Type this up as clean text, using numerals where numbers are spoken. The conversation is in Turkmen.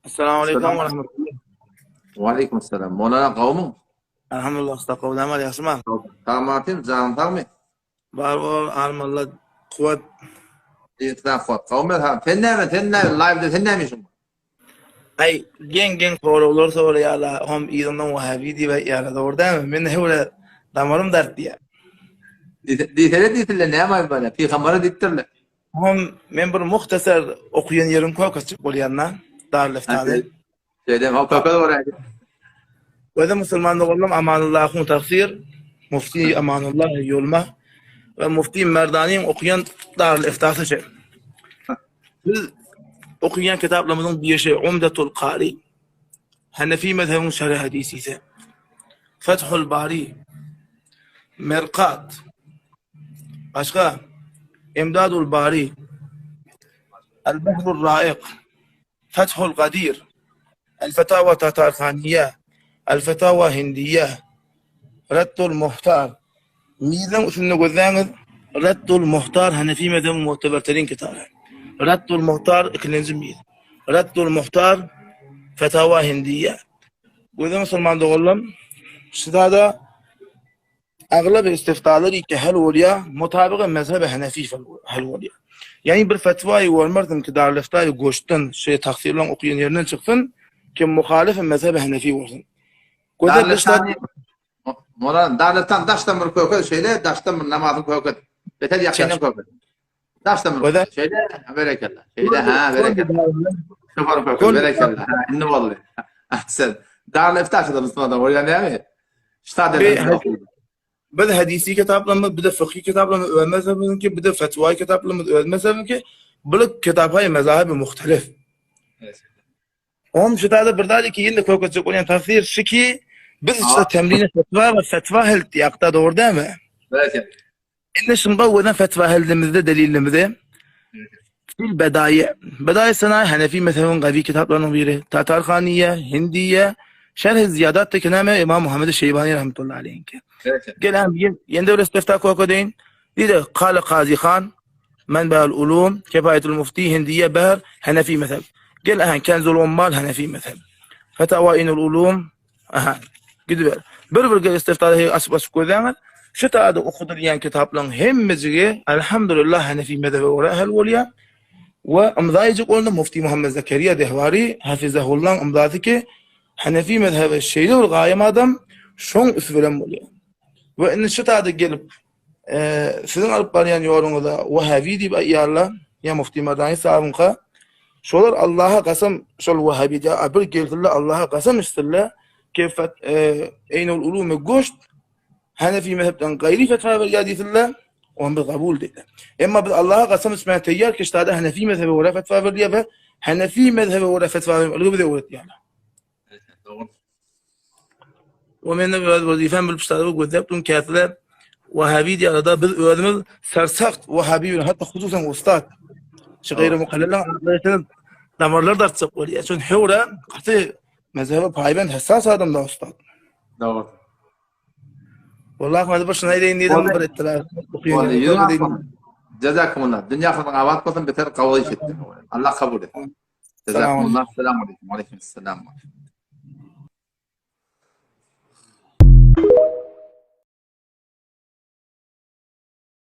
Assalamu aleykum we rahmetullah. Wa aleykum assalam. Molana gowmyň? Alhamdulillah usta gowy dämi ýagşymy? Sagmatyň janyň sagmy? Bar bol almalla kuwwat. Diýsä kuwwat. Gowmy ha? Sen näme? Sen näme? Live-de sen näme işiň bar? Aý geň geň soraglar soraýarlar. Hom yzyndan wahabi diýip aýtýarlar. Dogry dämi? Men höwre damarym dartýar. Diýsene diýsinler näme aýby bar? Pygambere diýipdirler. Hom men bir muhtasar okuýan ýerim köketjik bolýanda Darüleftade. Şeýdem hop köke boraýdy. Özi musulman doganlarym Amanullahun tafsir, Mufti Amanullah Ýolma we Mufti Merdanyň okuýan Darüleftasy şe. Biz okuýan kitaplarymyzyň biri Umdatul Kari, Hanefi mezhebiň şerh hadisisi, Fethul Bari, Merkat, Başga Emdadul Bari, Al Bahrul Raik, Fethul Gadir, Al Fetawa Tatarhaniýe, Al Fetawa Hindiýe, Reddul Muhtar. Miziň üstünde gözläňiz, Reddul Muhtar Hanefi mezhebiň muteberterin kitaby. Reddul Muhtar ikilenji miz. Reddul Muhtar Fetawa Hindiýe. Gözüň musulman doganlarym, şu zada Aglaba istiftalar iki hal bolýar, mutabygy mezhebe Hanefi hal bolýar. Ýagny bir fetwaýy görmersiň ki Darüleftaýy goşdan şeý tagsyrylaň okaýan ýerinden çyksyn, ki muhalyfy mezhebe Hanefi bolsun. Göze bir zat Molan Darüleftan daşdan bir köke şeýle daşdan bir namazyň köke. Beter ýakyndan köke. Daşdan bir şeýle berekella. Şeýle ha berekella. Şoför köke berekella. Ha indi boldy. Sen Darülefta şuda Musulmanlar bolýan näme? Biz hadisi kitaplarymyz, bir de fıkhi kitaplarymyz öz mezhebimizinki, bir de fetwa kitaplarymyz öz mezhebimizinki. Bu kitaplar mezahibi muhtelif. Ohm şu da bir zat ki indi köketjek bolýan tafsir şu ki biz işte temrin fetwa we fetwa helt ýakda dogry dälmi? Belki. Indi şunda gözen fetwa heldimizde delilimizi Fil Bedaýy. Bedaýy Senaýy Hanefi mezhebiniň gawy kitaplarynyň biri. Tatarhaniýe, Hindiýe, Şerh-i Ziýadat ki näme Imam Muhammed Şeýbani rahmetullahi aleýhinki. Gel hem ýende bir istifta kökedeýin. Diýdi, Kale Kazy Han, Menba'ul Ulum, Kefayetul Mufti, Hindiýe, Behr, Hanefi mezheb. Gel hem Kenzul Ummal, Hanefi mezheb. Fetavainul Ulum, Aha, gidiber. Bir bir gel istiftada açyp açyp gözäňiz. Şu taýda okudylýan kitaplaryň hemmejigi elhamdülillah Hanefi mezhebe görä hal bolýar. We ymzaýjyk onda Mufti Muhammed Zekeriýa Dehwari hafizahullaň ymzasy ki Hanefi mezhebe şeýle bir gaýym adam şoň üsti bilen bolýar. We indi şu taýda gelip siziň alyp barýan ýoluňyza Wahabi diýip aýýarlar, ýa Mufti Merdani sahabyňka, şolar Allaha gasam şol Wahabi diýýär, bir gelsinler Allaha gasam içsinler, ki Eýnul Ulumy goşt Hanefi mezhepden gaýry fetwa berýär diýsinler, ony biz kabul diýdi. Emma biz Allaha gasam içmäge teýýar ki, ştada Hanefi mezhebe görä fetwa berilýär we Hanefi mezhebe görä fetwa bermekligi bize öwretýärler. Dogry. O mende öz wezipem bilip ştaby gözläp durun käsile Wahabi diýarada biz özümiz sersagt Wahabi bilen hatda hususan ustad şu gaýry mukallelaň adlaýsaňyz damarlar dartjak bolýar. Şon höwre gaty mezhebe paýbent hassas adam da ustad. Dogry. Wallahi hadi bir şuna edeýin diýdim bir etdiler. Jazakumullah. Dünýä ahyryň abat bolsun, beter kabul etsin. Allah kabul etsin. Jazakumullah. Selamu aleyküm. Aleyküm selam.